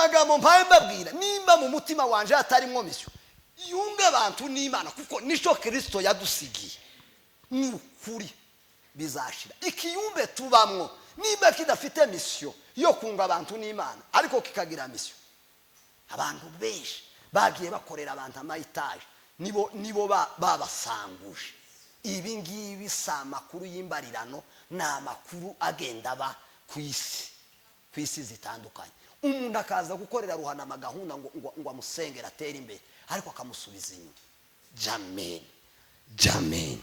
Magambo mpaye mbabwira, nimba mu mutima wanje hatarimo mission yunga abantu n'Imana, kuko nico Kristo yadusigiye, ni ukuri bizashira. Ikiyumbe tubamwo nimba kidafite mission yo kunga abantu n'Imana, ariko kikagira mission, abantu benshi bagiye bakorera abantu ama étage, nibo babasanguje. Ibi ngibi si amakuru y'imbarirano, ni amakuru agenda aba ku isi, ku isi zitandukanye. Umuntu akaza gukorera Ruhanama gahunda ngo amusengere atere imbere, ariko akamusubiza inyuma. Jameni, jameni,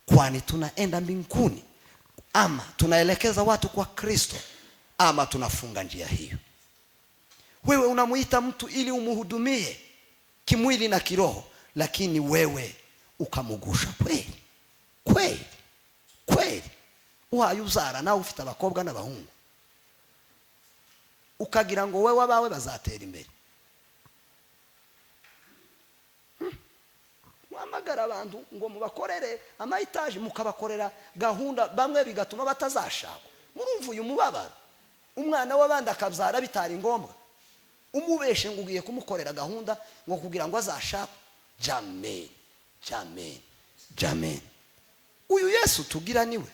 kwani tunaenda mbinguni ama tunaelekeza watu kwa Kristo ama tunafunga njia hiyo? Wewe unamuita mtu ili umuhudumie kimwili na kiroho, lakini wewe ukamugusha. Kweli, kweli, kweli, uhaye uzara nawe ufite abakobwa n'abahungu, ukagira ngo wowe abawe bazatera imbere. Muhamagara abantu ngo mubakorere ama étage, mukabakorera gahunda bamwe bigatuma batazashakwa. Murumva uyu mubabaro? Umwana w'abandi akabyara bitari ngombwa, umubeshe ngo ugiye kumukorera gahunda ngo kugira ngo azashakwe. Jameni, jameni, jameni, uyu Yesu tugira niwe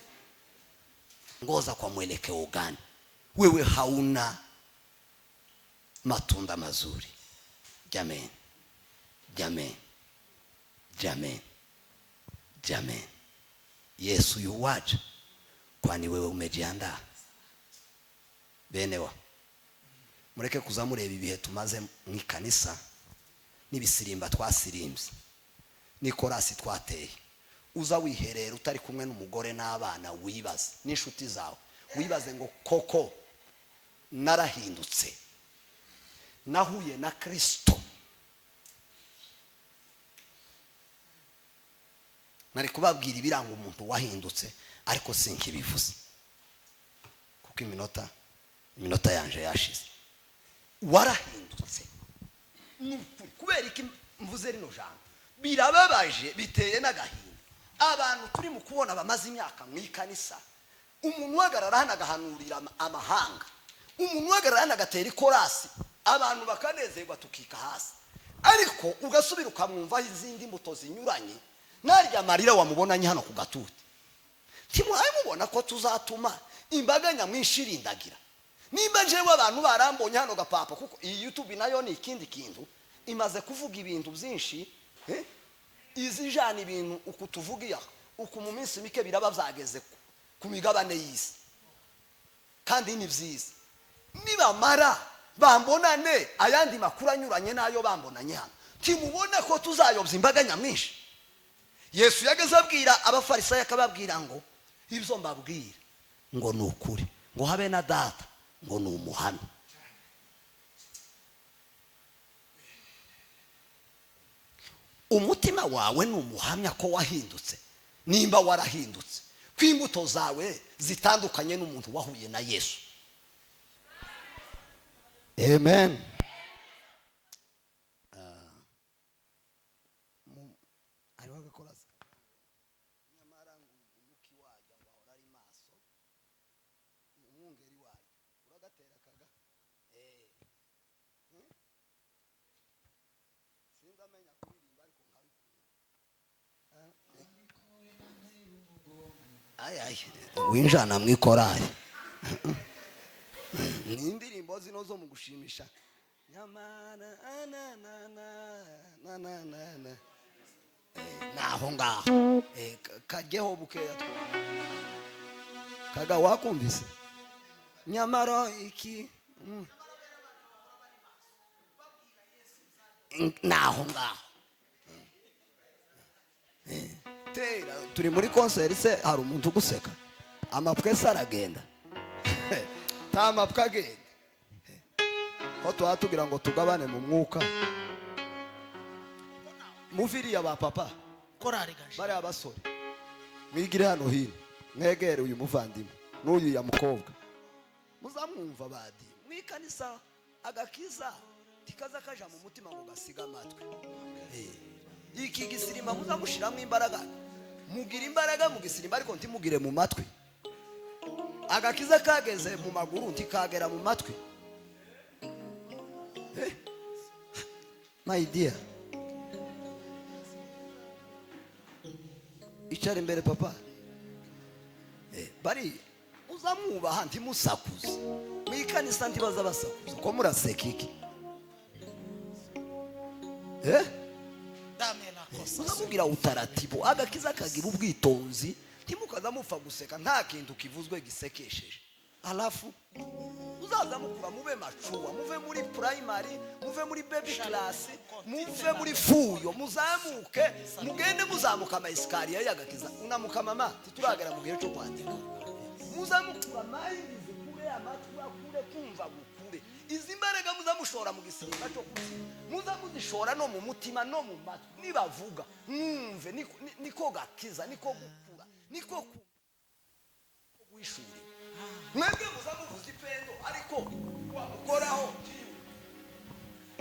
ngoza kwa mwelekeo gani? Wewe hauna matunda mazuri. Jameni, jameni, jameni, jameni, Yesu yuwaja, kwani wewe umejiandaa? Benewa, mureke kuza mureba ibihe tumaze mu ikanisa n'ibisirimba twasirimbye n'ikorasi twateye. Uza wiherera utari kumwe n'umugore n'abana, wibaze n'inshuti zawe, wibaze ngo: "Koko narahindutse, nahuye na Kirisito?" Nari kubabwira ibiranga umuntu wahindutse, ariko sinkibivuze kuko iminota yanje yashize. Warahindutse ni ukuri. Kubera iki mvuze rino jambo? Birababaje, biteye n'agahinda. Abantu turi mu kubona bamaze imyaka mu ikanisa, umuntu uhagarara hano agahanurira amahanga, umuntu uhagarara hano agatera ikorasi, abantu bakanezerwa, tukika hasi, ariko ugasubira ukamwumvaho izindi mbuto zinyuranye n'arya marira wamubonanye hano ku gatuti. Ntimuhaye mubona ko tuzatuma imbaga nyamwinshi irindagira? Nimba njyewe abantu barambonye hano gapapa, kuko iyi YouTube nayo ni ikindi kintu, imaze kuvuga ibintu byinshi, eh? Izijana ibintu uku tuvuga uku, mu minsi mike biraba byageze ku migabane y'isi, kandi ni byiza. Nibamara bambonane ayandi makuru anyuranye n'ayo bambonanye hano, ntimubona ko tuzayobya imbaga nyamwinshi? Yesu yageze abwira Abafarisayo, akababwira ngo: "Ibyo mbabwira ngo ni ukuri, ngo habe na Data ngo ni umuhamya." Umutima wawe ni umuhamya ko wahindutse, nimba warahindutse, ko imbuto zawe zitandukanye n'umuntu wahuye na Yesu. Amen. Hariho agakorasi: nyamara ngo umuki wajya ngo ahora ari maso, umwungeri wayo uragatera kaga. Sinzi amenya kuririmba, ariko nkabikunda. Ay, ay, winjana mu ikorari, ni indirimbo zino zo mu gushimisha. Nyamara na na na na na na na. Naho ngaho. Kajyeho bukeya twumve. Kaga, wakumvise nyamara iki. Naho ngaho. Tera, turi muri concert se hari umuntu uguseka? Amapwe se aragenda? Nta mapwe agenda, ko tuba tugira ngo tugabane mu mwuka. Muviriya ba papa, Korari gaje. bariya basore, mwigire hano hino, mwegere uyu muvandimwe n'uyu ya mukobwa. Muzamwumva badi mu ikanisa. Agakiza tikaza kaja mu mutima ngo gasiga amatwi. Iki gisirimba muzamushiramo imbaraga, mugira imbaraga mu gisirimba, ariko ntimugire mu matwi. Agakiza kageze mu maguru, ntikagera mu matwi. Eh? My dear, icara imbere papa. Bari uzamwubaha, ntimusakuze mu ikanisa, ntibaza basakuza ko muraseka iki? Eh? Uzamubwira utaratibu, agakiza kagira ubwitonzi, ntimukaza mupfa guseka nta kintu kivuzwe gisekesheje. Alafu uzaza mukura mube mature, muve muri primary, muve muri baby class, muve muri fuyo, muzamuke, mugende muzamuka ama escalier y'agakiza. Unamuka mama, tituragera mu gihe cyo kwandika. Muzamukura mind zikure, amatwi akure, kumva gukure. Izi mbaraga muzamushora mu gisimba cyo kuzimu, muza muzishora no mu mutima no mu matwi. Nibavuga mwumve, niko gakiza, niko gukura, niko guhishurira. Mwebwe muza muvuza ipendo, ariko wamukoraho.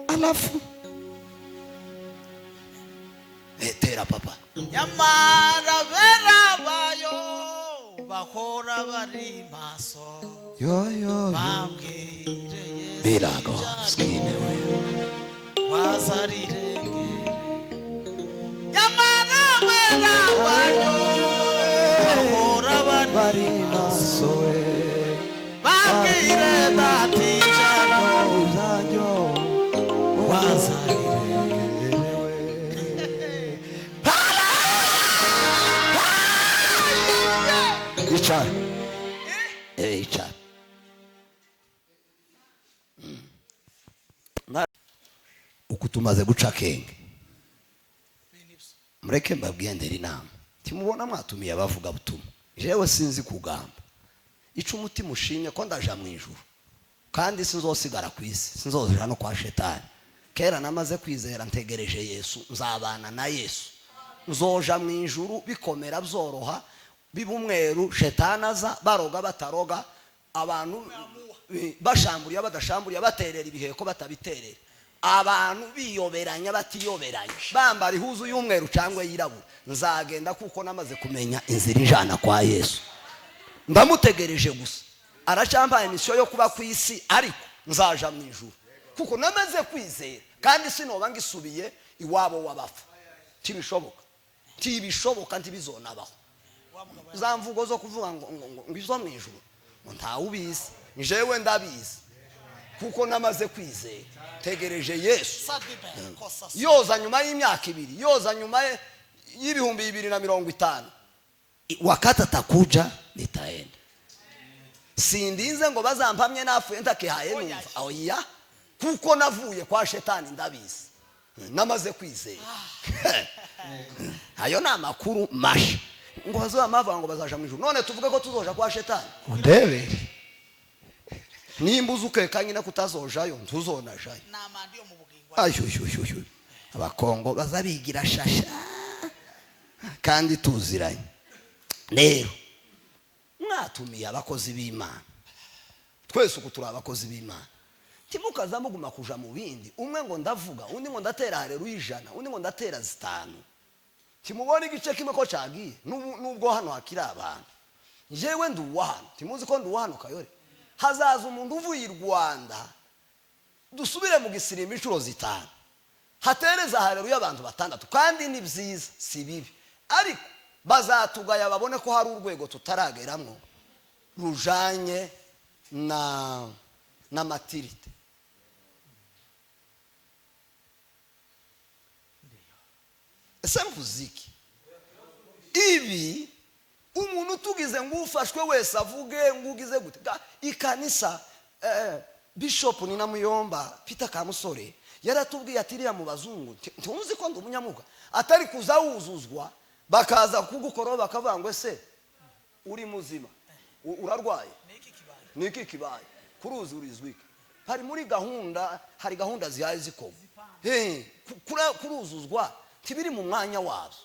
Alafu tera papa. Nyamara bera bayo bahora bari maso. Yo yo yo. Babwire Yesu. Birago Ibyago skine we. Wazarirengere. Nyamara bera bayo bahora bari bari maso we. Babwire Data ibyago ibyago wazarirengere. Icara, icara. Uku tumaze guca akenge, mureke mbabwendere inama. Timubona mwatumiye abavuga butumwa, jewe sinzi kugamba. Ico umutima ushimye ko ndaja mu ijuru, kandi sinzosigara ku isi, sinzoja no kwa shetani. Kera namaze kwizera, ntegereje Yesu, nzabana na Yesu, nzoja mu ijuru bikomera byoroha, biba umweru, shetani aza, baroga bataroga, abantu bashamburiye badashamburiye, baterera ibiheko batabiterera, abantu biyoberanya batiyoberanya, bambara ihuzu y'umweru cyangwa yirabura, nzagenda kuko namaze kumenya inzira ijana kwa Yesu. Ndamutegereje gusa, aracyambaye misiyo yo kuba ku isi, ariko nzaja mu ijuru kuko namaze kwizera, kandi sinoba ngisubiye iwabo w'abapfu. Tibishoboka, tibishoboka, ntibizonabaho. Za mvugo zo kuvuga ngo izo mu ijuru ngo ntawubizi, njewe ndabizi kuko namaze kwizera, tegereje Yesu. Yoza nyuma y'imyaka 2, yoza nyuma y'2050, wakati atakuja nitaenda. Sindinze ngo bazampamye napfuye ntakihaye numva, oya, kuko navuye kwa shetani ndabizi, namaze kwizera. Ayo ni amakuru masha. Ngo bazaba ngo bazaja mu ijuru, none tuvuge ko tuzoja kwa shetani? Undebere. Nimba uzi ukeka nyine kutazojayo, ntuzonajayo. N'amandi yo mu bugingo. Ayuyuyuyu, abakongo baza bigira shasha kandi tuziranye. Rero mwatumiye abakozi b'Imana, twese uku turi abakozi b'Imana, timukaza muguma kuja mu bindi. Umwe ngo ndavuga, undi ngo ndatera hareruya 100, undi ngo ndatera 5. Timubona igice kimwe ko cagiye. Nubwo hano hakiri abantu, jewe ndi uwa hano, timuzi ko ndi uwa hano Kayore. Hazaza umuntu uvuye i Rwanda, dusubire mu gisirimba inshuro 5, hatereza hareruya abantu 6, kandi ni byiza, si bibi, ariko bazatugaya babone ko hari urwego tutarageramwo rujanye na maturité. Ese mvuze iki? Ibi umuntu utugize ngo ufashwe wese avuge ngo ugize gute. Ikanisa, Bishop Nina Muyomba Peter Kamusore yaratubwiye ati iriya mu bazungu, ntuzi ko ndi umunyamuga, atari kuza wuzuzwa bakaza kugukoraho bakavuga ngo ese uri muzima, urarwaye, niki kibaye, kuruzi urizwike. Hari muri gahunda, hari gahunda zihaye zikoma. Kuruzuzwa tibiri mu mwanya wazo.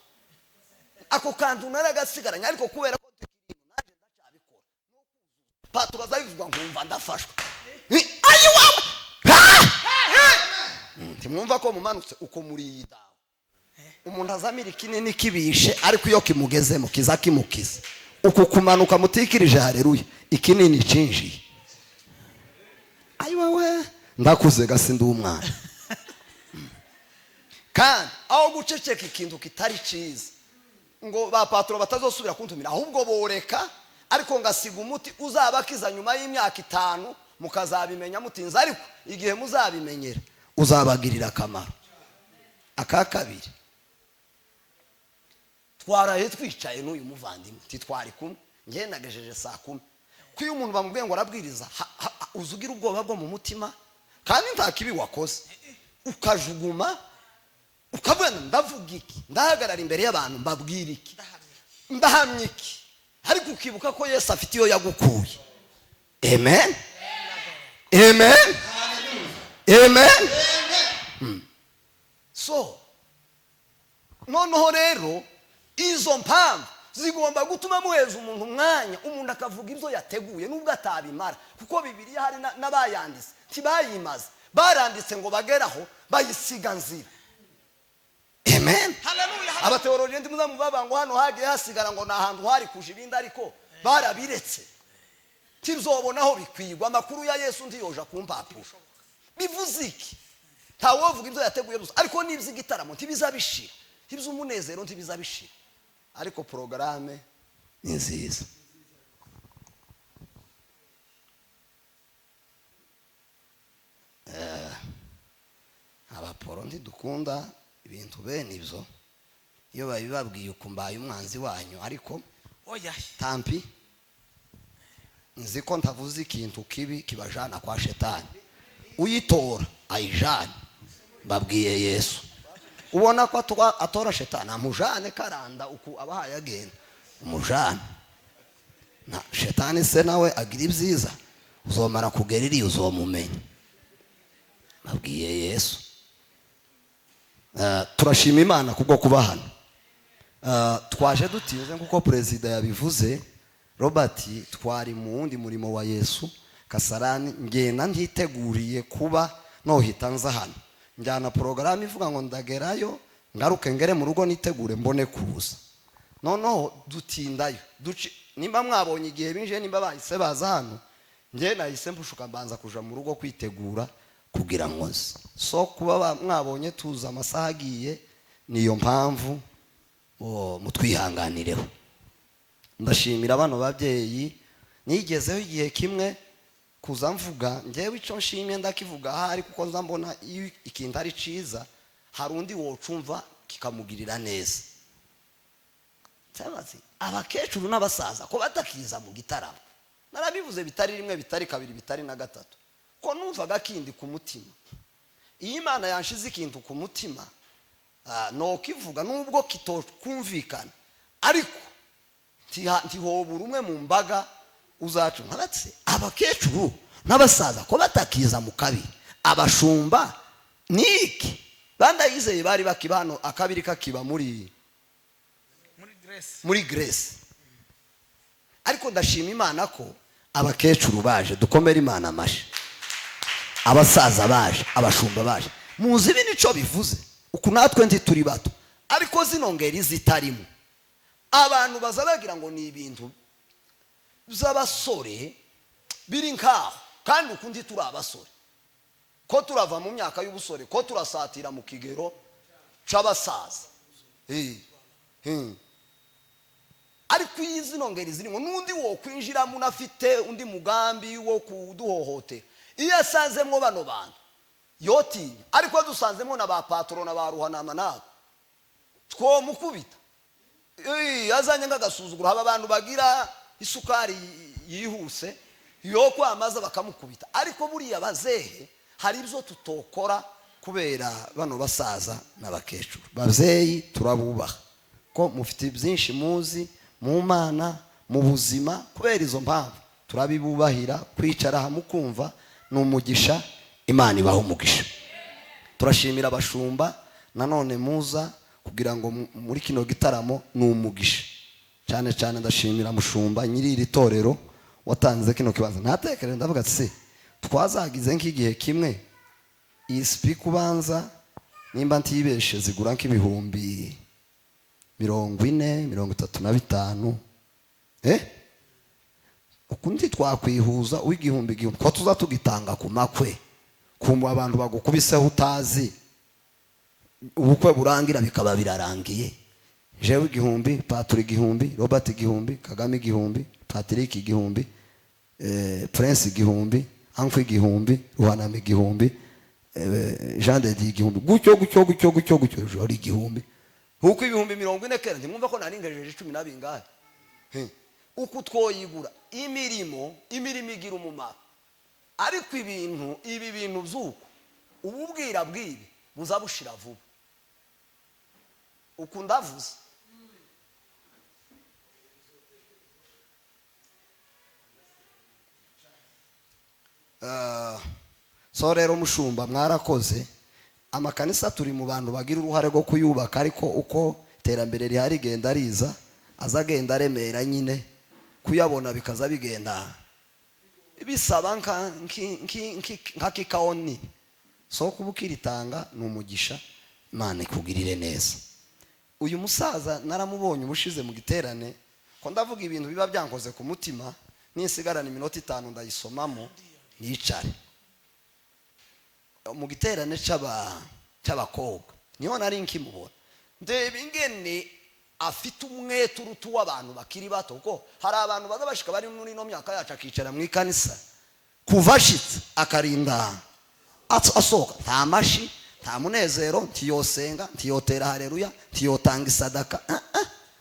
Ako kantu naragasigaranye, ariko kubera ko tukiri nanjye ndacyabikora. Patubaza bivuga nkumva ndafashwe. Ayi wawe! Ntimwumva ko mumanutse uko muri iyi dawa. Umuntu azamira ikinini kibishe, ariko iyo kimugezemo kiza kimukiza. Uku kumanuka mutikirije haleluya, ikinini cinjiye. Ayi wawe! Ndakuze gasi, ndi umwana. Kandi aho guceceka ikintu kitari cyiza ngo ba patron batazosubira kuntumira, ahubwo boreka, ariko ngasiga umuti uzabakiza nyuma y'imyaka 5, mukazabimenya mutinze, ariko igihe muzabimenyera uzabagirira akamaro. Aka kabiri, twaraye twicaye n'uyu muvandimwe, titwari kumwe, njye nagejeje saa 10. Ko iyo umuntu bamubwiye ngo arabwiriza, uza ugira ubwoba bwo mu mutima, kandi nta kibi wakoze, ukajuguma, ukavuga ngo ndavuga iki, ndahagarara imbere y'abantu mbabwira iki, ndahamya iki? Ariko ukibuka ko Yesu afite iyo yagukuye. Amen, amen, amen. So noneho rero izo mpamvu zigomba gutuma muheza umuntu umwanya, umuntu akavuga ibyo yateguye nubwo atabimara, kuko Bibiliya hari n'abayanditse ntibayimaze, baranditse ngo bageraho bayisiga nzira. Amen. Haleluya. Abateolojiya ntimuzamubavuga ngo hano hagiye hasigara ngo ni ahantu hari kuja ibindi, ariko barabiretse, tizobonaho bikwigwa. Amakuru ya Yesu ntiyoja ku mpapuro. Bivuze iki? Ntawovuga ibyo yateguye gusa, ariko n'iby'igitaramo ntibizabishira, iby'umunezero ntibizabishira, ariko porogaramu ni nziza. Abaporo ntidukunda ibintu bene ibyo, iyo babibabwiye ukumbaye umwanzi wanyu, ariko oya tampi, nzi ko ntavuze ikintu kibi kibajana kwa shetani. Uyitora ayijane, mbabwiye Yesu. Ubona ko atora shetani amujane, karanda uku abahaye agenda umujane na shetani se nawe agira ibyiza, uzomara kugera iriya uzomumenya. Mbabwiye Yesu. Turashima Imana kubwo kuba hano. Twaje dutinze nk'uko perezida yabivuze Robert, twari mu wundi murimo wa Yesu Kasarani, ngenda ntiteguriye kuba nohita nza hano, njyana porogaramu ivuga ngo ndagerayo ngaruke ngere mu rugo nitegure mbone kuza. Noneho dutindayo, nimba mwabonye igihe binjiye, nimba bahise baza hano, njye nahise mpushuka mbanza kuja mu rugo kwitegura kugira ngo nze. So kuba mwabonye tuza amasaha agiye, niyo mpamvu mutwihanganireho. Ndashimira bano babyeyi. Nigezeho igihe kimwe kuza mvuga njyewe icyo nshimye ndakivuga ahari, kuko nza mbona iyo ikintu ari ciza hari undi wocumva kikamugirira neza. Cyabaze abakecuru n'abasaza ko batakiza mu gitaramo, narabivuze bitari rimwe, bitari kabiri, bitari na gatatu, ko numvaga kindi ku mutima. Iyo Imana yanshize ikintu ku mutima, nokivuga nubwo kitokumvikana, ariko ntihobura umwe mu mbaga uzacu. Nkabatse abakecuru n'abasaza ko batakiza mu kabiri, abashumba niki bandayizeye bari bakiba hano, akabiri kakiba muri Grace, muri Grace. Ariko ndashima Imana ko abakecuru baje, dukomere Imana amashi, abasaza baje, abashumba baje. Muzi ibi nico bivuze, uku natwe ntituri bato, ariko zino ngeri zitarimo abantu baza bagira ngo ni ibintu by'abasore biri nkaho, kandi ukundi turi abasore, ko turava mu myaka y'ubusore, ko turasatira mu kigero c'abasaza. Ariko iyi zino ngeri zirimo n'undi wokwinjiramo unafite undi mugambi wo kuduhohotera, iyo asanzemwo bano bantu yotinya, ariko dusanzemwo na ba patron na ba ruhanama nabo twomukubita. Azanye nk'agasuzuguro, haba abantu bagira isukari yihuse yo kwamaza bakamukubita. Ariko buriya bazehe hari ibyo tutokora kubera bano basaza n'abakecuru. Babyeyi turabubaha ko mufite byinshi muzi mu Mana, mu buzima, kubera izo mpamvu turabibubahira. Kwicara hamwe ukumva ni umugisha, Imana ibaha umugisha. Turashimira abashumba nanone muza kugira ngo muri kino gitaramo ni umugisha. Cyane cyane ndashimira mushumba nyiri iri torero watanze kino kibanza. Ntatekereje ndavuga ati se twazagize nk'igihe kimwe iyi speaker ubanza nimba ntibeshe zigura nk'ibihumbi 40, 35. Ukundi twakwihuza uw'igihumbi igihumbi ko tuza tugitanga ku makwe, Kumva abantu bagukubiseho utazi, ubukwe burangira bikaba birarangiye. Jewe 1000, Paturi 1000, Robert 1000, Kagame 1000, Patrick 1000, Prince 1000, Anfu 1000, Ruhanama 1000, Jean de Dieu 1000, gutyo gutyo gutyo gutyo gutyo, Jori 1000, huko 40,000. Kera ntimwumva ko nari ngejeje cumi na bingahe? Uko twoyigura imirimo igira umumaro, ariko ibintu ibi bintu by'uko ububwira bw'ibi buza bushira vuba. Uku ndavuze so rero mushumba, mwarakoze. Amakanisa turi mu bantu bagira uruhare rwo kuyubaka, ariko uko iterambere rihari rigenda riza, aza agenda aremera nyine, kuyabona bikaza bigenda bisaba nka kikawoni. So kuba ukiritanga ni umugisha. Imana ikugirire neza. Uyu musaza naramubonye ubushize mu giterane, ko ndavuga ibintu biba byankoze ku mutima. Nisigarana iminota 5 ndayisomamo nicare. Mu giterane cy'abakobwa niho nari nkimubona, ndeba ingene afite umwete uruta uw'abantu bakiri bato, kuko hari abantu baza bashika bari muri ino myaka yacu, akicara mu ikanisa kuva ashitse akarinda asohoka, nta mashi, nta munezero, ntiyosenga, ntiyotera haleluya, ntiyotanga isadaka.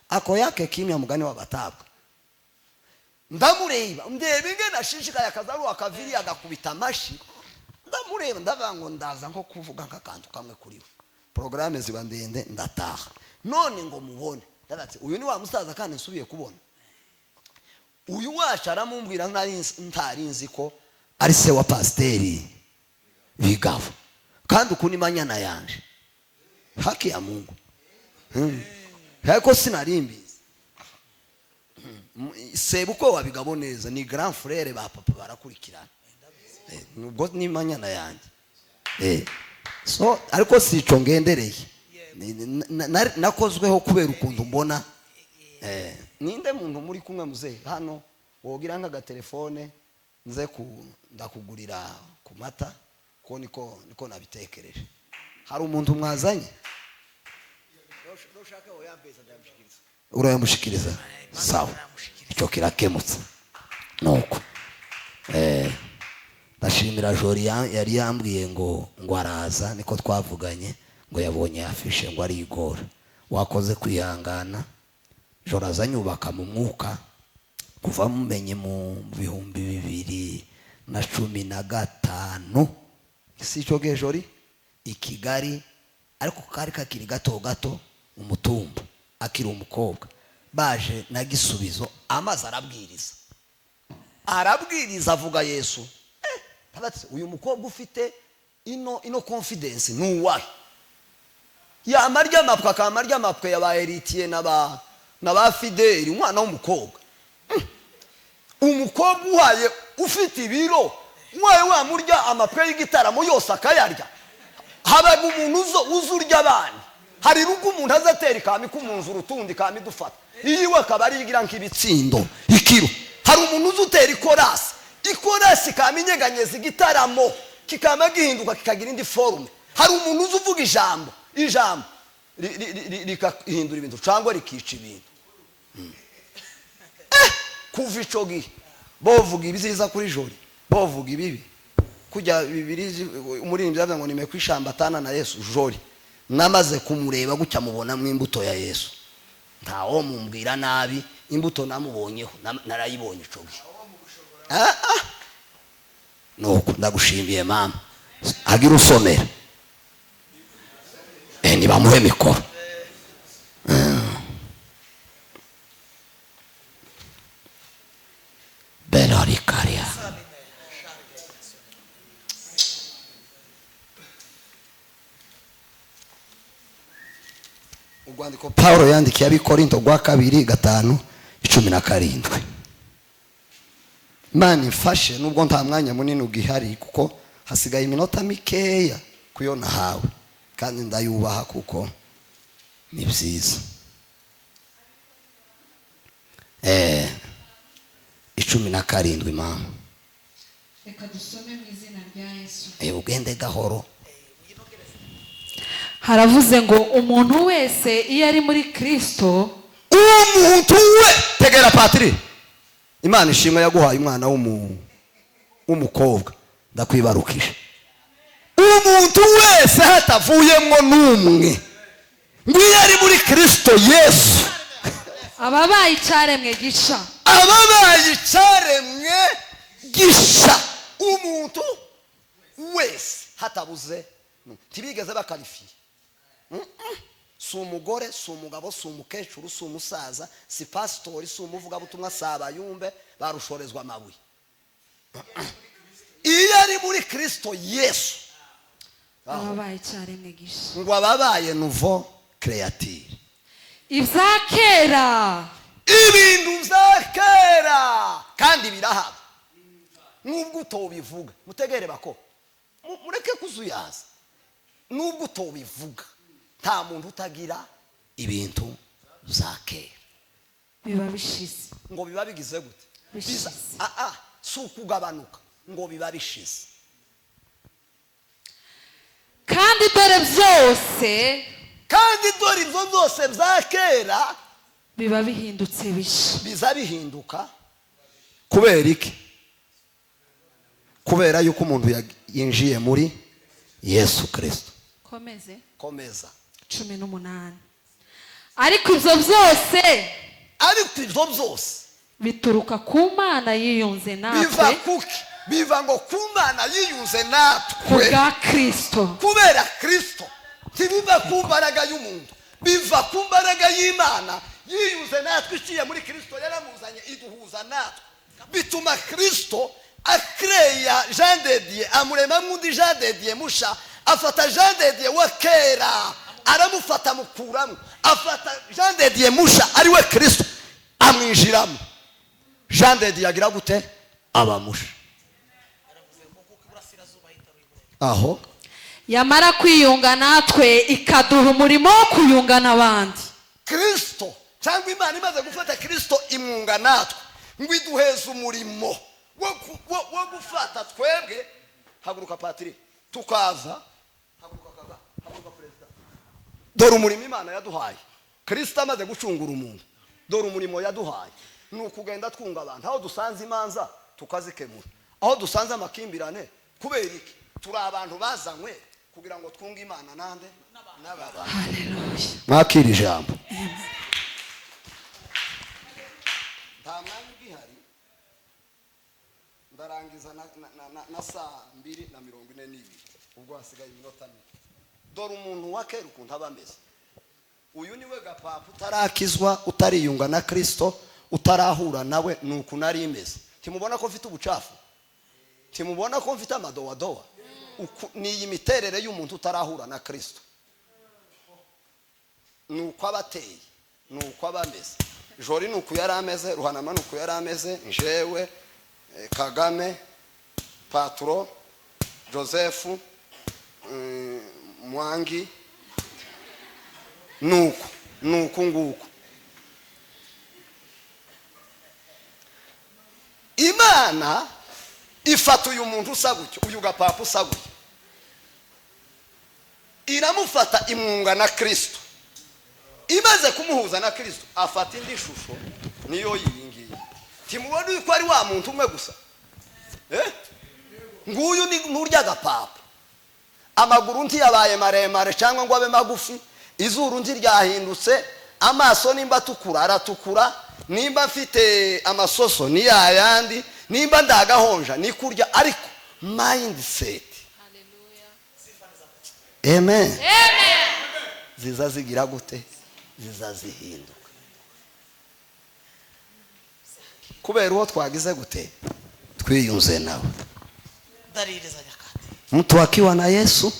Ako yake kimya, mugani w'abatabwa. Ndamureba, ndeba ingene ashishikaye, akazaru akaviri agakubita amashi. Ndamureba, ndavuga ngo ndaza nko kuvuga nk'akantu kamwe kuri we. Porogaramu ziba ndende, ndataha. None ngo mubone, ndavuga ati uyu ni wa musaza kandi nsubiye kubona. Uyu wacu aramumbwira, ntari nzi ko ari se wa pasiteri Bigabo, kandi uku ni manyana yanje, haki ya Mungu. Ariko sinari mbizi. Sebukwe wa Bigabo neza ni grand frère ba papa, barakurikirana. Ubwo ni manyana yanjye. So ariko si ico ngendereye. Nakozweho kubera ukuntu mbona. Ninde muntu muri kumwe muzehe hano wogira nk'agatelefone nze ku ndakugurira ku mata, ko niko nabitekereje. Hari umuntu mwazanye? Urayamushikiriza? Sawa, icyo kirakemutse. Nuko ndashimira Jori, yari yambwiye ngo araza, niko twavuganye, ngo yabonye afishe ngo arigora. Wakoze kwihangana. Jori azanyubaka mu mwuka kuva mumenye mu 2015, si icyo gihe Jori i Kigali, ariko kari kakiri gato gato, umutumba, akiri umukobwa, baje na Gisubizo, amaze arabwiriza, arabwiriza avuga Yesu. Uyu mukobwa ufite ino confidence ni uwahe? Yamarya amapwe, akamarya amapwe ya ba Heritier na ba Fideli. Umwana w'umukobwa, umukobwa uhaye ufite ibiro, uhaye wamurya amapwe y'igitaramo yose akayarya. Haba umuntu uzo urya abandi. Hari rugo umuntu azatera ikami kumunzu urutundi kami dufata iyiwe akaba arigira nk'ibitsindo ikiro. Hari umuntu uzi utera ikorasi, ikorasi kama inyeganyeza igitaramo kikama gihinduka kikagira indi forume. Hari umuntu uzi uvuga ijambo, ijambo rikahindura ibintu cyangwa rikica ibintu. Kuva ico gihe bovuga ibiziza kuri Jori, bovuga ibibi kujya bibiri. Umuririmbyi yavuze ngo nimekwa ishamba atana na Yesu. Jori namaze kumureba gutya mubonamo imbuto ya Yesu. Ntawo mumbwira nabi, imbuto namubonyeho narayibonye ico gihe. Nuko ndagushimiye mama. Agira usomera, nibamuhe mikoro. Berorikaria. Urwandiko Paulo yandikiye ab'Ikorinto rwa kabiri 5:17. Imana ifashe, nubwo nta mwanya munini ugihari, kuko hasigaye iminota mikeya kuyo nahawe, kandi ndayubaha kuko ni byiza. 17 mama. Reka dusome mu izina rya Yesu. Ugende gahoro. Haravuze ngo umuntu wese iyo ari muri Kristo, Umuntu we, tegera patiri, Imana ishimwe yaguhaye umwana w'umukobwa, ndakwibarukije. Umuntu wese hatavuyemwo n'umwe, ngo iyo ari muri Kristo Yesu, ababaye icyaremwe gisha. Ababaye icyaremwe gisha. Umuntu wese hatabuze, ntibigeze bakarifiye. Si umugore, si umugabo, si umukecuru, si umusaza, si pasitori, si umuvugabutumwa, si abayumbe barushorezwa amabuye. Iyo ari muri Kristo Yesu, ababaye icyaremwe gisha. Ngo ababaye nouveau créature. Ibya kera, Ibintu bya kera, kandi birahaba nubwo utobivuga. Mutegere bako, mureke kuzuyaza. Nubwo utobivuga, nta muntu utagira ibintu bya kera. Biba bishize. Ngo biba bigize gute? Bishize. Si ukugabanuka, ngo biba bishize. Kandi dore byose, Kandi dore ibyo byose bya kera, biba bihindutse bisha. Biza bihinduka kubera iki? Kubera yuko umuntu yinjiye muri Yesu Kirisito. Komeze. Komeza. 18, ariko ibyo byose, Ariko ibyo byose, bituruka ku Mana yiyunze Biva natwe kuki? Biva ngo ku Mana yiyunze ku natwe bwa Kirisito. Kubera Kirisito. Ntibiva ku mbaraga y'umuntu, biva ku mbaraga y'Imana yiyunze natwe iciye muri Kirisito. Yaramuzanye, iduhuza natwe, bituma Kirisito akereya Jean de Dieu, amuremamo undi Jean de Dieu musha. Afata Jean de Dieu wa kera, aramufata, amukuramo, afata Jean de Dieu musha, ariwe Kirisito, amwinjiramo. Jean de Dieu agira gute? Abamusha aho. Yamara kwiyunga natwe, ikaduha umurimo wo kuyunga n'abandi. Kirisito cyangwa Imana imaze gufata Kirisito, imwunga natwe, ngo iduheze umurimo wo gufata twebwe. Haguruka patiri, tukaza. Haguruka kaga, haguruka perezida. Dore umurimo Imana yaduhaye. Kirisito amaze gucungura umuntu, dore umurimo yaduhaye ni ukugenda twunga abantu. Aho dusanze imanza tukazikemura, aho dusanze amakimbirane. Kubera iki? Turi abantu bazanywe kugira ngo twunge Imana nande? N'abantu. Haleluya. Mwakira ijambo. Nta mwanya ugihari, ndarangiza na saa 2:42, ubwo hasigaye iminota mike. Dore umuntu wa kera ukuntu aba ameze. Uyu niwe gapapa utarakizwa, utariyunga na Kirisito, utarahura nawe. Ni uku nari imeze. Ntimubona ko mfite ubucafu? Ntimubona ko mfite amadowadowa? Ni iyi miterere y'umuntu utarahura na Kirisito, ni uko aba ateye, ni uko aba ameze. Jori ni uku yari ameze, Ruhanama ni uku yari ameze, njewe, Kagame, paturo Joseph, Mwangi, ni uku, ni uku nguku. Imana ifata uyu muntu usa gutyo, uyu gapapa usa gutyo, iramufata, imwunga na Kirisito. Imaze kumuhuza na Kirisito, afata indi shusho, niyo iyi ngiyi. Ntimubona yuko ari wa muntu umwe gusa? Nguyu ni nturya agapapa. Amaguru ntiyabaye maremare cyangwa ngo abe magufi, izuru ntiryahindutse, amaso nimba atukura aratukura, nimba mfite amasoso ni yayandi, nimba ndagahonja ni kurya, ariko mindset, amen, ziza zigira gute? Ziza zihinduka kubera uwo twagize gute? Twiyunze nawe. Dalili za nyakati. Mtu akiwa na Yesu,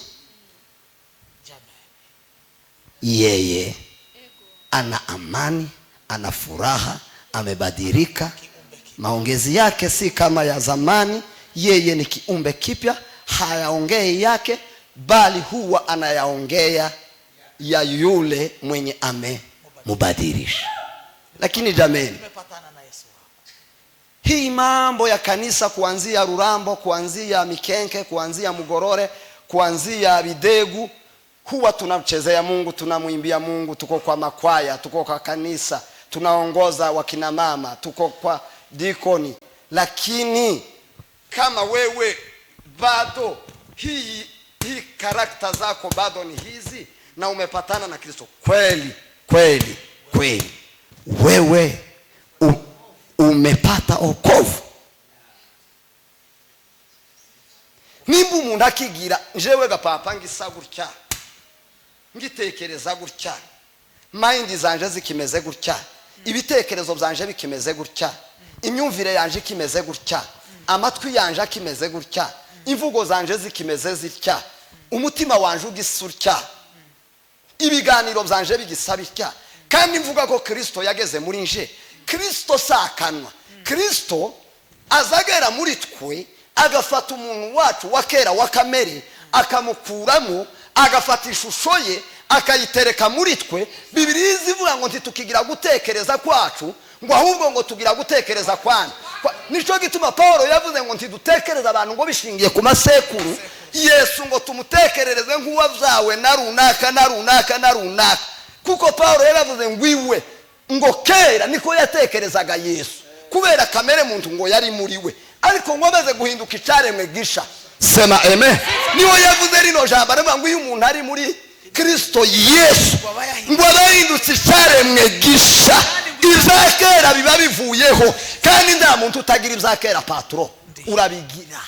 Jamani. yeye ana amani, ana furaha, amebadilika. Maongezi yake si kama ya zamani. Yeye ni kiumbe kipya, hayaongei yake, bali huwa anayaongea ya yule mwenye amemubadilisha. Lakini jameni, Nimepatana na Yesu wangu. Hii mambo ya kanisa, kuanzia Rurambo, kuanzia Mikenke, kuanzia Mugorore, kuanzia Bidegu, huwa tunamchezea Mungu, tunamwimbia Mungu, tuko kwa makwaya, tuko kwa kanisa, tunaongoza wakina mama, tuko kwa dikoni. Lakini kama wewe bado hii character zako bado ni hizi na umepatana na Kristo kweli kweli kweli, wewe umepata okovu. Nimba umuntu akigira njewe gapapa ngisa gutya, ngitekereza gutya, mind zanje zikimeze gutya, ibitekerezo byanje bikimeze gutya, imyumvire yanje ikimeze gutya, amatwi yanje akimeze gutya, imvugo zanje zikimeze zitya, umutima wanje ugisa utya, ibiganiro byanje bigisa bitya, kandi mvuga ko Kristo yageze muri nje. Kristo sakanwa, Kristo azagera muri twe, agafata umuntu wacu wa kera wa kamere akamukuramo, agafata ishusho ye akayitereka muri twe. Bibiliya izivuga ngo ntitukigira gutekereza kwacu, ngo ahubwo ngo tugira gutekereza kwana. Nico gituma Paulo yavuze ngo ntidutekereza abantu ngo bishingiye ku masekuru, Yesu ngo tumutekerereze nk'uwabyawe na runaka na runaka na runaka, kuko Paulo yaravuze ngo iwe ngo kera niko yatekerezaga Yesu kubera kamere muntu ngo yari muri we, ariko ngo amaze guhinduka icaremwe gisha. Sema amen. Niwe yavuze rino jambo aravuga ngo iyo umuntu ari muri Kristo Yesu ngo aba yahindutse icaremwe gisha, ibya kera biba bivuyeho. Kandi nta muntu utagira ibya kera, patro urabigira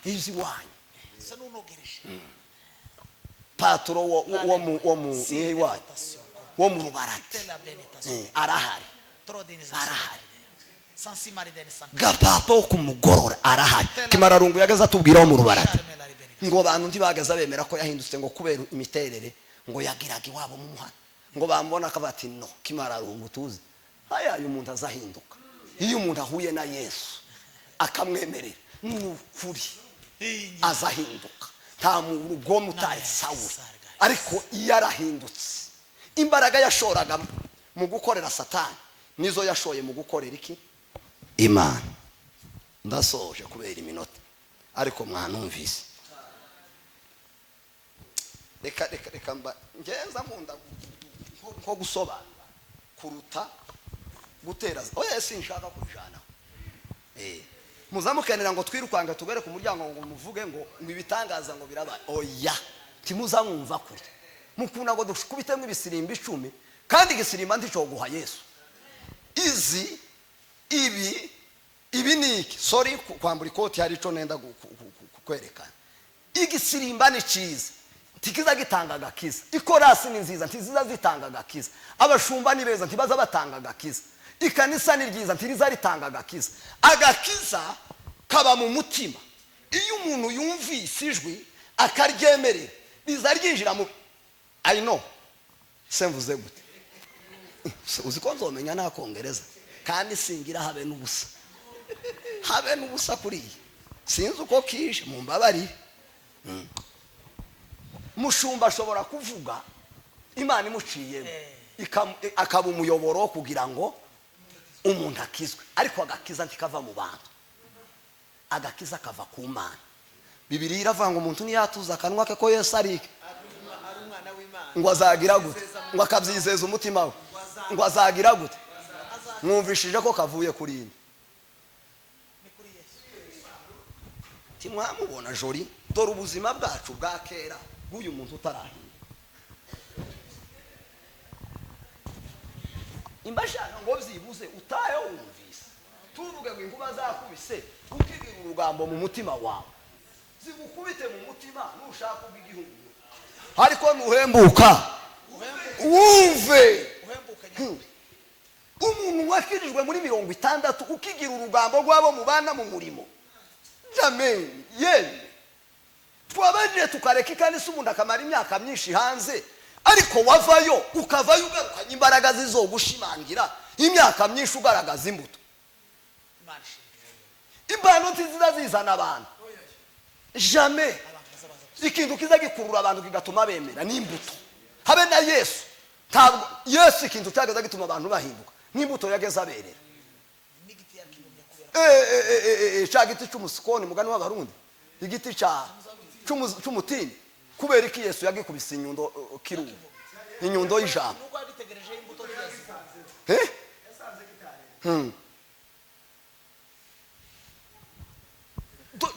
izi wanyu Sa n'unogereje. Patro wo mu nihe iwanyu wo mu Rubarati arahari, arahari. Gapapa wo kumugorora arahari. Kimararungu yagaze atubwira wo mu Rubarati ngo abantu ntibagaze bemera ko yahindutse ngo kubera imiterere ngo yagiraga iwabo mu muhanda, ngo bambona akavuga ati no Kimararungu tuzi aya uyu muntu azahinduka. Iyo umuntu ahuye na Yesu akamwemerera ni ukuri azahinduka, nta mugome utaye Sawuli, ariko iyo arahindutse imbaraga yashoraga mu gukorera Satani nizo yashoye mu gukorera iki Imana. Ndasoje kubera iminota, ariko mwanumvise. Reka reka reka mba ngenza nkunda nko gusobanura kuruta gutera. Oya, sinshaka kubijana. Muzamukenera ngo twirukange tugere ku muryango ngo muvuge ngo ibitangaza ngo birabaye. Oya, timuzamwumva kure. Mukunda ngo dukubitemo ibisirimba 10, kandi igisirimba nticoguha Yesu. Izi ibi ni iki? Sorry, kwambura ikoti hari ico nenda kukwerekana. Igisirimba ni ciza, ntikiza gitanga agakiza. Ikorasi ni nziza, ntiziza zitanga agakiza. Abashumba ni beza, ntibaza batanga agakiza. Ikanisa ni ryiza, ntiriza ritanga agakiza. Agakiza kaba mu mutima. Iyo umuntu yumvise ijwi akaryemerera, riza ryinjira mu I know. Se mvuze gute? Uzi ko nzomenya nakongereza kandi singira habe n'ubusa. Habe n'ubusa kuri iyi. Sinzi uko kije, mumbabarire. Mushumba ashobora kuvuga Imana imuciyemo, akaba umuyoboro kugira ngo umuntu akizwe, ariko agakiza ntikava mu bantu, agakiza kava ku Mana. Bibiliya iravuga ngo umuntu niyatuza akanwa ke ko Yesu ari ngo azagira gute, ngo akabyizeza umutima we, ngo azagira gute. Mwumvishije ko kavuye kuri ine timwamubona jori. Dore ubuzima bwacu bwa kera bw'uyu muntu utarahinda. Imbashaka ngo byibuze utahe wumvise, tuvuge ngo inkuba zakubise ukigira urugambo mu mutima wawe, zigukubite mu mutima nushaka ubw'igihugu, ariko nuhembuka wumve. Umuntu wakirijwe muri 60 ukigira urugambo rw'abo mubana mu murimo, amen. Yemwe twabajije tukareka ikanisa, umuntu akamara imyaka myinshi hanze, ariko wavayo ukavayo ugarukanye imbaraga zizogushimangira imyaka myinshi ugaragaza imbuto. Impano nziza zizana abantu, jamais. Ikintu kiza gikurura abantu kigatuma bemera ni imbuto. Habe na Yesu, ntabwo Yesu ikintu cyageza gituma abantu bahinduka n'imbuto yageze aberera. Ca giti c'umusikoni, mugani w'Abarundi, igiti ca c'umutini. Kubera iki Yesu yagikubise inyundo kirubu, inyundo y'ijambo? Nuko yagitegerejeho imbuto ntiyazibona. Eh?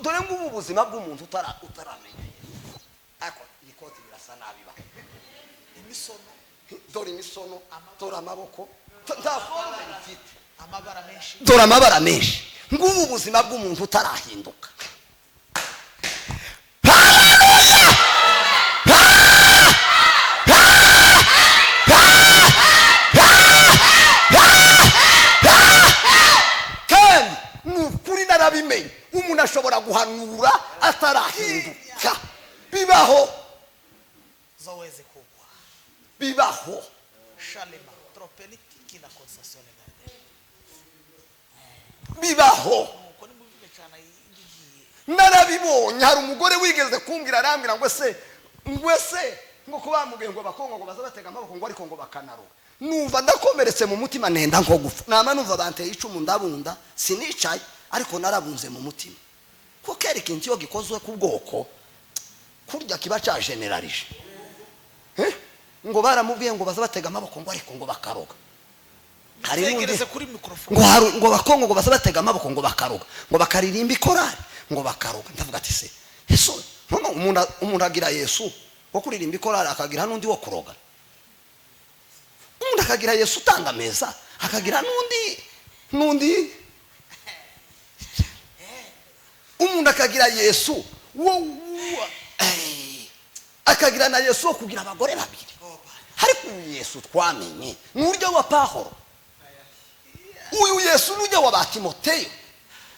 Dore ngubu ubuzima bw'umuntu utaramenya. Ariko iyi koti birasa nabi ba. Imisono. Dore imisono, dore amaboko, nta forme bifite. Amabara menshi. Dore amabara menshi. Ngubu ubuzima bw'umuntu utarahinduka. Kandi ni ukuri narabimenye, umuntu ashobora guhanura atarahinduka, bibaho. Zoweze kugwa. Bibaho. Shalema tropenitiki na concession garde. Bibaho. Nuko nimuvuge cyane ngigiye. Narabibonye. Hari umugore wigeze kumbwira, arambwira ngo se, ngo ese ngo ko bamubwiye ngo Abakongo ngo baza batega amaboko, ngo ariko ngo bakanaruka. Numva ndakomeretse mu mutima, nenda nko gupfa. Nama numva banteye icumu, ndabunda, sinicaye ariko narabunze mu mutima, kuko ereka ikintu iyo gikozwe ku bwoko kurya kiba cyajenerarije. Eh? Ngo baramubwiye ngo baza batega amaboko, ngo ariko ngo bakaroga. Hari n'undi Tegereze kuri microphone. Ngo hari ngo Bakongo ngo baza batega amaboko ngo bakaroga, ngo bakaririmba ikorari ngo bakaroga. Ndavuga ati: "Se Yesu, none umuntu agira Yesu wo kuririmba ikorari, akagira n'undi wo kuroga? Umuntu akagira Yesu utanga ameza, akagira n'undi, umuntu akagira Yesu wo akagira na Yesu wo kugira abagore babiri?" Ariko uyu Yesu twamenye ni urya wa Pahoro, uyu Yesu n'ujya wa ba Timoteyo,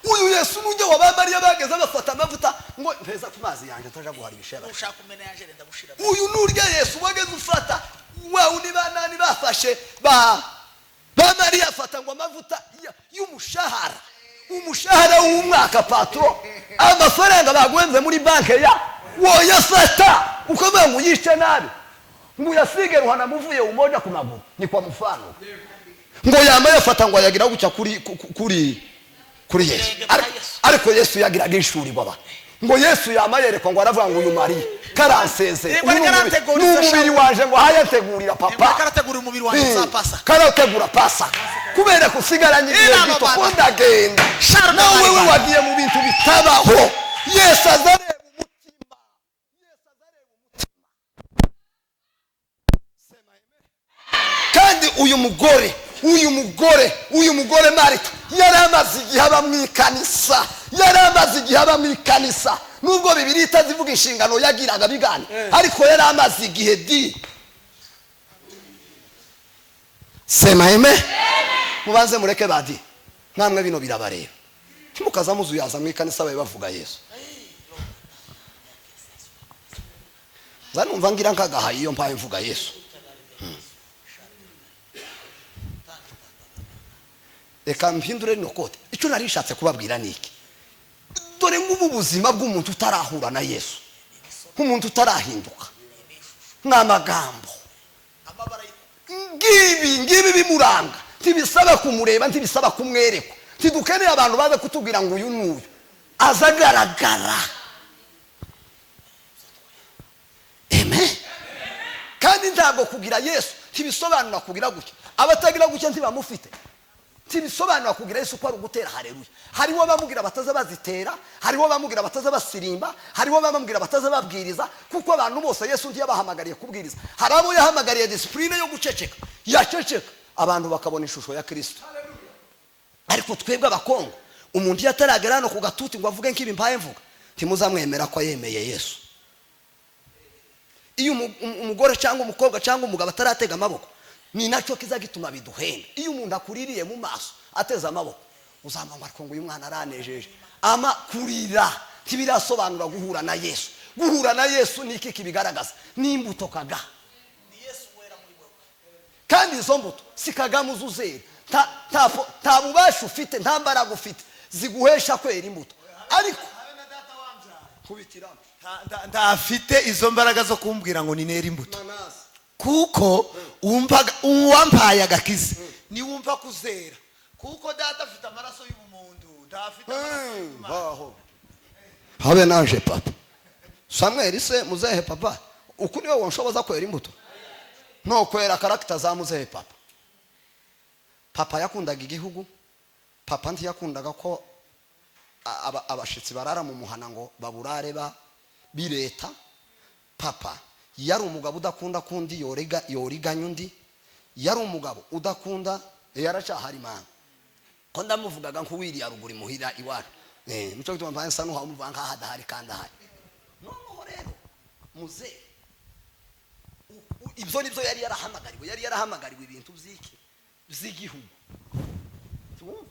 uyu Yesu n'ujya wa ba Mariya bageze bafata amavuta ngo mpeza ku mazi yanjye ntaja guhara ibisheba. Ushaka umena yanje renda gushira. Uyu n'urya Yesu wageze ufata wa undi banani bafashe ba Mariya, afata ngo amavuta y'umushahara, umushahara w'umwaka, patro, amafaranga baguhenze muri banki ya woyafata ukavuga ngo uyice nabi, ngo uyasige ruhana muvuye umoja ku maguru. Ni kwa mfano, ngo yama yafata ngo ayagira gutya kuri Yesu. Ariko Yesu yagiraga ishuri baba ngo Yesu yama yerekwa, ngo aravuga ngo uyu Mariya karansezeye. Yego, ariko arantegura Ni umubiri ifasha- wanje, ngo hayategurira papa. Karategura umubiri wanjye za pasa. Karategura Pasaka, kubera kusigaranye igihe Inama gito bana. ko ndagenda. Charles Nawe we Bana. wagiye mu bintu bitabaho. Yesu aza areba umutima. Yesu aza areba umutima. Sema amen. Kandi uyu mugore Marita yari amaze igihe aba mu ikanisa, yari amaze igihe aba mu ikanisa, nubwo Bibiri itazivuga inshingano yagiraga bigana, ariko yari amaze igihe di. Sema amen. Mubanze mureke badi, namwe bino birabareba, ntimukaza muzuyaza mu ikanisa babe bavuga Yesu. Nza numva ngira nkagahaye iyo mpaye mvuga Yesu. Reka mpindure rino kote. Icyo nari nshatse kubabwira ni iki: dore nk'ubu buzima bw'umuntu utarahura na Yesu, nk'umuntu utarahinduka, ni amagambo. Amabara. Ngibi ngibi bimuranga, ntibisaba kumureba, ntibisaba kumwerekwa. Ntidukeneye abantu baza kutubwira ngo uyu n'uyu, aza agaragara. Amen. Kandi ntabwo kugira Yesu ntibisobanura kugira gutya. Abatagira gutya ntibamufite. Ntibisobanura kugira Yesu ko ari ugutera hareruya. Hariho abamubwira bataza bazitera, hariho abamubwira bataza basirimba, hariho abamubwira bataza babwiriza, kuko abantu bose Yesu ntiyabahamagariye kubwiriza. Hari abo yahamagariye disipurine yo guceceka, yaceceka abantu bakabona ishusho ya Kirisito. Ariko twebwe Abakongo, umuntu iyo ataragera hano ku gatuti ngo avuge nk'ibi mpaye mvuga, ntimuzamwemera ko yemeye Yesu. Iyo umugore cyangwa umukobwa cyangwa umugabo ataratega amaboko, ni nacyo kiza gituma biduhenda. Iyo umuntu akuririye mu maso ateze amaboko, uzamva ngo ariko ngo uyu mwana aranejeje. Ama kurira ntibirasobanura guhura na Yesu. Guhura na Yesu ni iki kibigaragaza? Ni imbuto kaga. Ni Yesu wera muri wewe. Kandi izo mbuto si Kagame uzuzera. Nta bubasha ufite, nta mbaraga ufite ziguhesha kwera imbuto, ariko kubitiramo. Ntafite izo mbaraga zo kumbwira ngo ninere imbuto. Manasi. Kuko uwampaye agakiza niwumva kuzera, kuko data afite amaraso y'ubumundura. Ntafite amaraso y'Imana. Baho habe naje papa Samweli se muzehe papa, uku niwe wonshoboza kwera imbuto no kwera caractère za muzehe papa. Papa yakundaga igihugu. Papa ntiyakundaga ko abashitsi barara mu muhana ngo baburare ba bireta. Papa yari umugabo udakunda kundi yorega yoriganya undi, yari umugabo udakunda. Yaracahari mana ko ndamuvugaga nk'uwiriya ruguru imuhira iwacu. Nico gituma mpaye nsa n'uhawe umuvuga nk'aho adahari kandi ahari. Noneho rero muzehe ibyo nibyo yari yarahamagariwe, yari yarahamagariwe ibintu by'iki? By'igihugu. Tumva?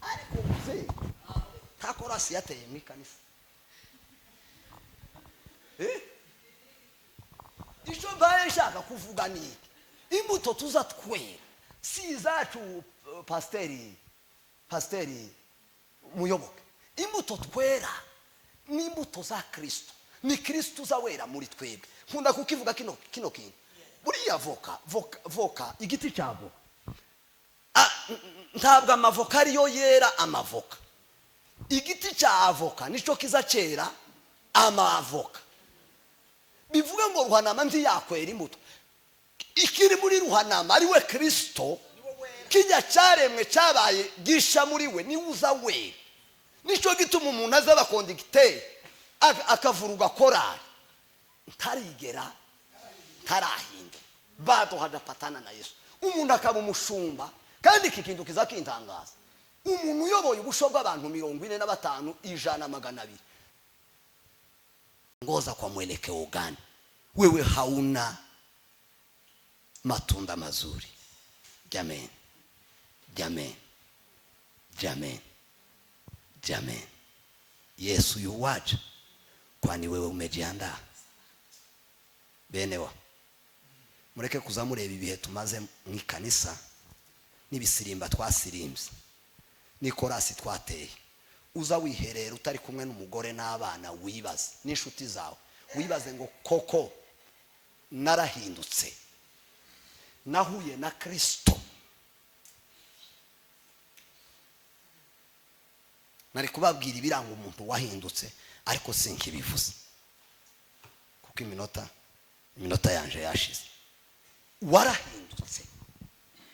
Ariko muzehe nta korasi yateye mu ikanisa. Icyo mbaye nshaka kuvuga ni iki? Imbuto tuza twera si izacu, pasiteri Muyoboke. Imbuto twera ni imbuto za Kirisito, ni Kirisito uza wera muri twebwe. Nkunda kukivuga kino kintu. Buriya voka, igiti cya voka, ntabwo amavoka ariyo yera amavoka. Igiti cya avoka nicyo kiza cyera amavoka. Bivuga ngo Ruhanama ntiyakwera imbuto ikiri muri Ruhanama, ari we Kirisito. Kijya cyaremwe cyabaye gisha muri we, niwe uza wera. Nicyo gituma umuntu aza abaconducteur, akavuruga korari, ntarigera ntarahinda bado hadapatana na Yesu. Umuntu akaba umushumba, kandi iki kintu kiza kintangaza: umuntu uyoboye ubusho bw'abantu 45, 100, 200, ngoza kwa mwelekeo gani? Wewe hauna matunda mazuri. Jameni, jameni, jameni, jameni, Yesu yuwaja, kwani wewe umejiandaa? Benewa, mureke kuza mureba ibihe tumaze mu ikanisa n'ibisirimba twasirimbye n'ikorasi twateye. Uza wiherera utari kumwe n'umugore n'abana, wibaze n'inshuti zawe, wibaze ngo: koko narahindutse, nahuye na Kirisito? Nari kubabwira ibiranga umuntu wahindutse, ariko sinkibivuze kuko iminota yanje yashize. Warahindutse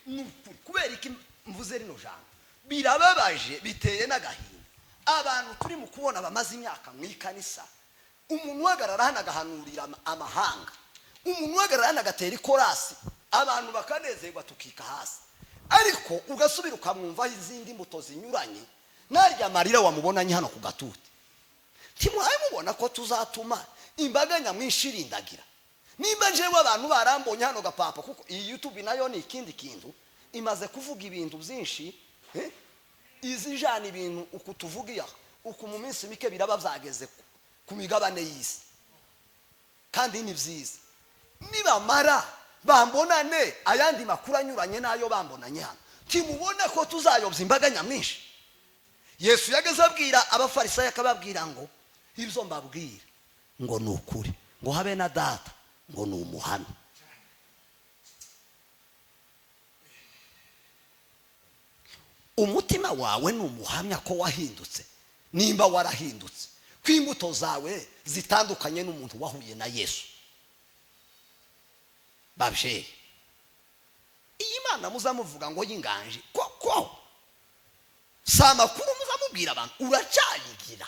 ni ukuri. Kubera iki mvuze rino jambo? Birababaje, biteye n'agahinda abantu turi mu kubona bamaze imyaka mu ikanisa. Umuntu uhagarara hano agahanurira amahanga, umuntu uhagarara hano agatera ikorasi, abantu bakanezerwa, tukika hasi, ariko ugasubira ukamwumvaho izindi mbuto zinyuranye narya marira wamubonanye hano ku gatuti. Ntimwaye mubona ko tuzatuma imbaga nyamwinshi irindagira? Nimba njyewe abantu barambonye hano gapapa, kuko iyi YouTube nayo ni ikindi kintu, imaze kuvuga ibintu byinshi, izijana ibintu uku tuvuga uku, mu minsi mike biraba byageze ku migabane y'isi, kandi ni byiza. Nibamara bambonane ayandi makuru anyuranye n'ayo bambonanye hano, ntimubona ko tuzayobya imbaga nyamwinshi? Yesu yageze abwira Abafarisayo, akababwira ngo: ibyo mbabwira ngo ni ukuri, ngo habe na Data ngo ni umuhamya. Umutima wawe ni umuhamya ko wahindutse, nimba warahindutse, ko imbuto zawe zitandukanye n'umuntu wahuye na Yesu. Babyeyi, iyi Mana muzamuvuga ngo y'inganje koko si amakuru muzamubwira abantu. Uracyayigira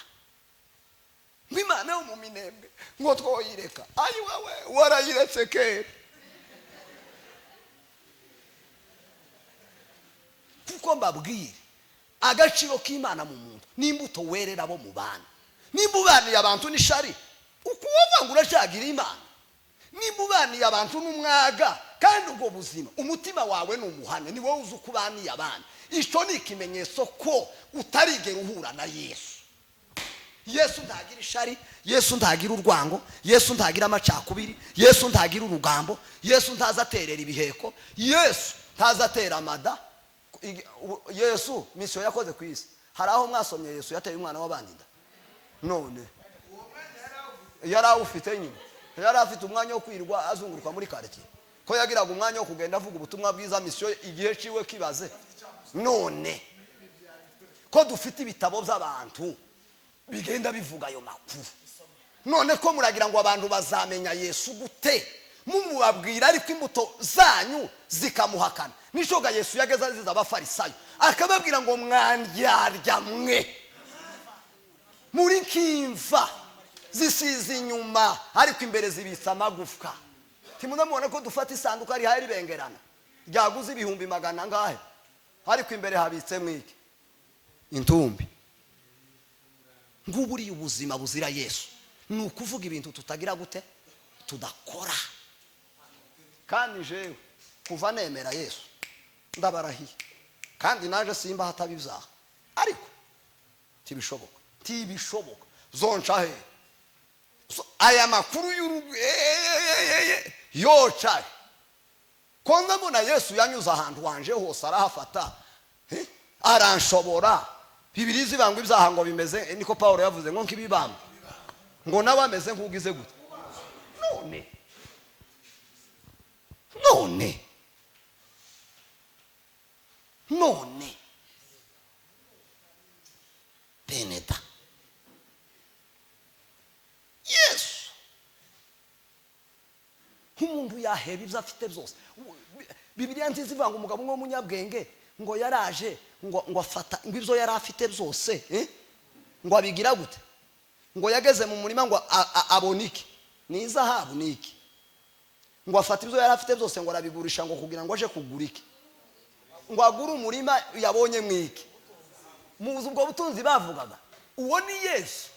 ngo Imana yo mu Minembwe ngo twoyireka? Ayi wewe, warayiretse kera. Kuko mbabwire, agaciro k'Imana mu muntu n'imbuto werera bo mu bana. Nimba ubaniye abantu n'ishari, ukuvuga ngo uracyagira Imana? Nimba ubaniye abantu n'umwaga, kandi ubwo buzima umutima wawe ni umuhamya, ni wowe uzi uko ubaniye abana. Icyo ni ikimenyetso ko utarigera uhura na Yesu. Yesu ntagira ishari, Yesu ntagira urwango, Yesu ntagira amacakubiri, Yesu ntagira urugambo, Yesu ntaza aterera ibiheko, Yesu ntaza atera amada. Yesu mission yakoze ku isi, hari aho mwasomye Yesu yateye umwana w'abandi inda? None yari awufite nyine? Yari afite umwanya wo kwirirwa azunguruka muri karitsiye? Ko yagiraga umwanya wo kugenda avuga ubutumwa bwiza, mission igihe ciwe kibaze. None Ko dufite ibitabo by'abantu bigenda bivuga ayo makuru, none ko muragira ngo abantu bazamenya Yesu gute mumubabwira, ariko imbuto zanyu zikamuhakana? Nishoga Yesu yageze aziza Abafarisayo, akababwira ngo: "Mwandyarya mwe, muri nk'imva zisize inyuma ariko imbere zibitse amagufwa." Ntimuzamubona ko dufata isanduku rihaye ribengerana ryaguze ibihumbi magana angahe, ariko imbere habitsemo iki? Intumbi. Ng'uburiya ubuzima buzira Yesu ni ukuvuga ibintu tutagira gute? Tudakora. Kandi jewe kuva nemera Yesu, ndabarahiye, kandi naje simba hataba ibyaha, ariko ntibishoboka, ntibishoboka. Zonca he? So, aya makuru y'urugo yoca he? Ko ndabona Yesu yanyuze ahantu wanje hose arahafata, aranshobora. Bibiri zibangwa ibyaha ngo bimeze, niko Paul yavuze ngo nk'ibibamba, ngo nawe ameze nk'ugize gute? None none none, beneda, Yesu nk'umuntu yaheba ibyo afite byose. Bibiliya nziza ivuga ngo umugabo umwe w'umunyabwenge ngo yaraje ngo afata ngo ibyo yari afite byose, ngo abigira gute? Ngo yageze mu murima ngo abone iki? Ni izahabu, ni iki? Ngo afate ibyo yari afite byose ngo arabigurisha, ngo kugira ngo aje kugura iki? Ngo agure umurima yabonye mu iki? Muzi ubwo butunzi bavugaga? Uwo ni Yesu,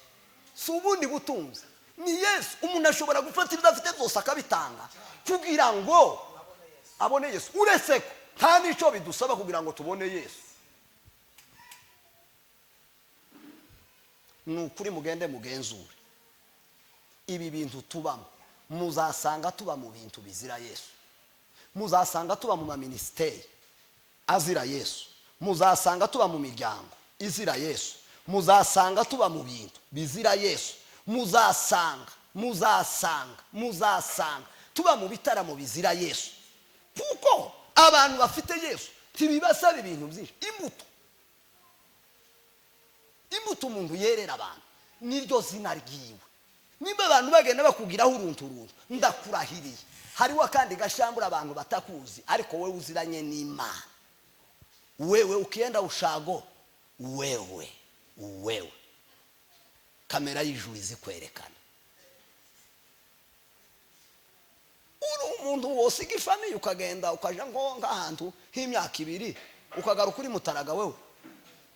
si ubundi butunzi, ni Yesu. Umuntu ashobora gufata ibyo afite byose akabitanga kugira ngo abone Yesu, uretse ko nta n'icyo bidusaba kugira ngo tubone Yesu. Ni ukuri, mugende mugenzure ibi bintu tubamo, muzasanga tuba mu bintu bizira Yesu, muzasanga tuba mu maminisiteri azira Yesu, muzasanga tuba mu miryango izira Yesu, muzasanga tuba mu bintu bizira Yesu, muzasanga tuba mu bitaramo bizira Yesu, kuko abantu bafite Yesu ntibibasaba ibintu byinshi. Imbuto umuntu yerera abantu niryo zina ryiwe. Nimba abantu bagenda bakugiraho uruntu runtu, ndakurahiriye, hariho akandi gashambura abantu batakuzi, ariko wowe uziranye n'Imana. Wewe ukienda ushago, wewe kamera y'ijuru izikwerekana. Uri umuntu wosiga ifamiye ukagenda ukaja nko nk'ahantu nk'imyaka 2, ukagaruka uri mutaraga, wewe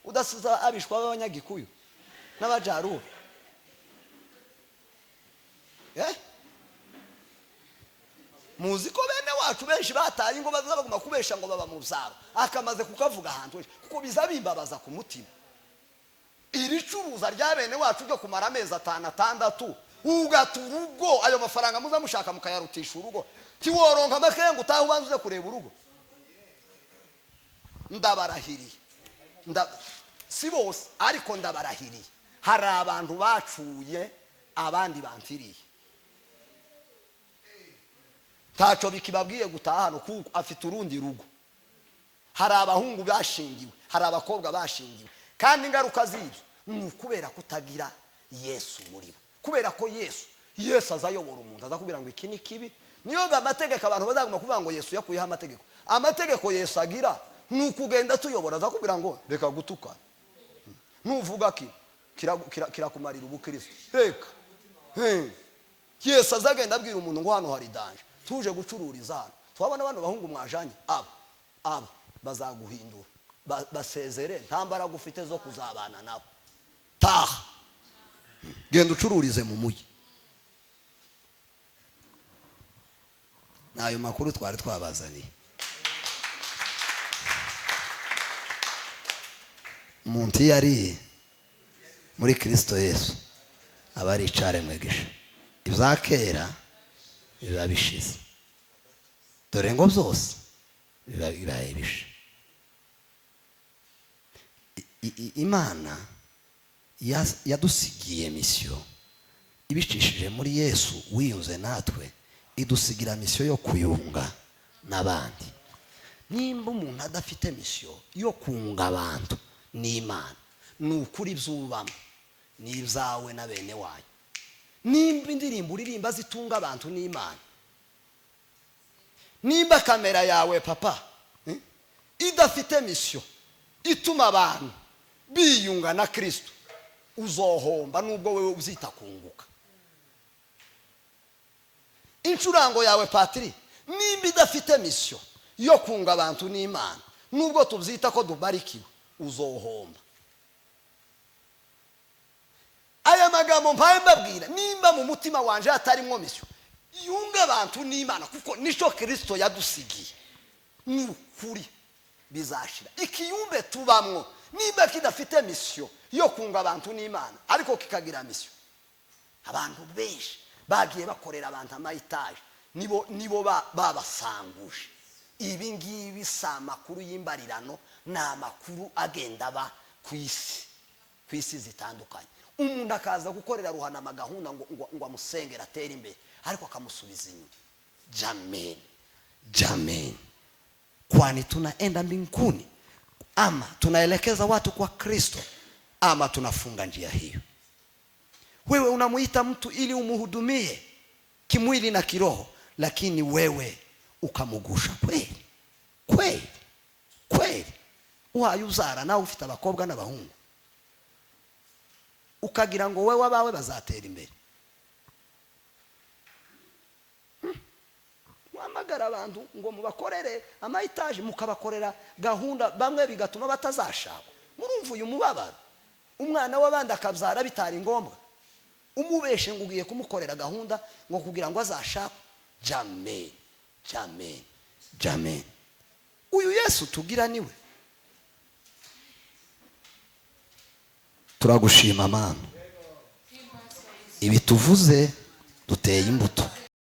udasiza abishwa b'Abanyagikuyu n'Abajaruwo? Muzi ko bene wacu benshi bataye ingo baza baguma kubesha ngo baba mu byaro, akamaze kukavuga ahantu henshi, kuko biza bimbabaza ku mutima. Iri curuza rya bene wacu ryo kumara amezi 5, 6, ugata urugo, ayo mafaranga muza mushaka mukayarutisha urugo, tiworonka makeya ngo utahe ubanze uze kureba urugo. Ndabarahiriye, si bose, ariko ndabarahiriye, hari abantu bacuye abandi bamfiriye, ntaco bikibabwiye gutaha hano kuko afite urundi rugo. Hari abahungu bashingiwe, hari abakobwa bashingiwe, kandi ingaruka z'ibyo ni ukubera kutagira Yesu muri bo. Kubera ko Yesu azayobora umuntu, azakubwira ngo iki ni kibi. Niyo amategeko abantu bazaguma kuvuga ngo Yesu yakuyeho amategeko, amategeko Yesu agira ni ukugenda tuyobora. Azakubwira ngo reka gutukana, nuvuga ki kirakumarira ubukristo, reka. Yesu azagenda abwira umuntu ngo hano hari danger, tuje gucururiza hano, twabona bano bahungu mwajanye aba bazaguhindura, basezere, nta mbaraga ufite zo kuzabana nabo, taha genda ucururize mu mujyi. N'ayo makuru twari twabazaniye. Umuntu iyo ari muri Kristo Yesu aba ari icaremwe gisha, ibya kera biba bishize, dore ngo byose biba bibaye bisha. Imana yadusigiye misiyo ibicishije muri Yesu wiyunze natwe, idusigira misiyo yo kuyunga n'abandi. Nimba umuntu adafite misiyo yo kunga abantu n'Imana, Ni ukuri, ibyubamo ni ibyawe na bene wanyu. Nimba indirimbo uririmba zitunga abantu n'Imana, nimba kamera yawe, papa, idafite mission ituma abantu biyunga na Kirisito, uzohomba nubwo wewe uzita kunguka. Incurango yawe, patiri, nimba idafite mission yo kunga abantu n'Imana, nubwo tubyita ko dubarikiwe, uzohomba. Aya magambo mpaye mbabwira, nimba mu mutima wanje hatarimo mission yunga abantu n'Imana, kuko nicyo Kirisito yadusigiye, ni ukuri bizashira. Ikiyumbe tubamwo nimba kidafite mission yo kunga abantu n'Imana, ariko kikagira mission, abantu benshi bagiye bakorera abantu ama étages, nibo babasanguje. Ibi ngibi si amakuru y'imbarirano, ni amakuru agenda aba ku isi zitandukanye. Umuntu akaza gukorera Ruhanama gahunda ngo amusengere atere imbere, ariko akamusubiza inyuma. Jameni, jameni, kwani tunaenda mbinguni ama tunaelekeza watu kwa Kristo ama tunafunga njia hiyo? Wewe unamuita mtu ili umuhudumie kimwili na kiroho, lakini wewe ukamugusha. Kweli, kweli, kweli, uhaye uzara nawe ufite abakobwa n'abahungu, ukagira ngo wowe abawe bazatera imbere. Muhamagara abantu ngo mubakorere ama étages, mukabakorera gahunda bamwe bigatuma batazashakwa. Murumva uyu mubabaro? Umwana w'abandi akabyara bitari ngombwa, umubeshe ngo ugiye kumukorera gahunda ngo kugira ngo azashakwe. Jameni, jameni, jameni, uyu Yesu tugira niwe. Turagushima, Mana. Ibi tuvuze duteye imbuto.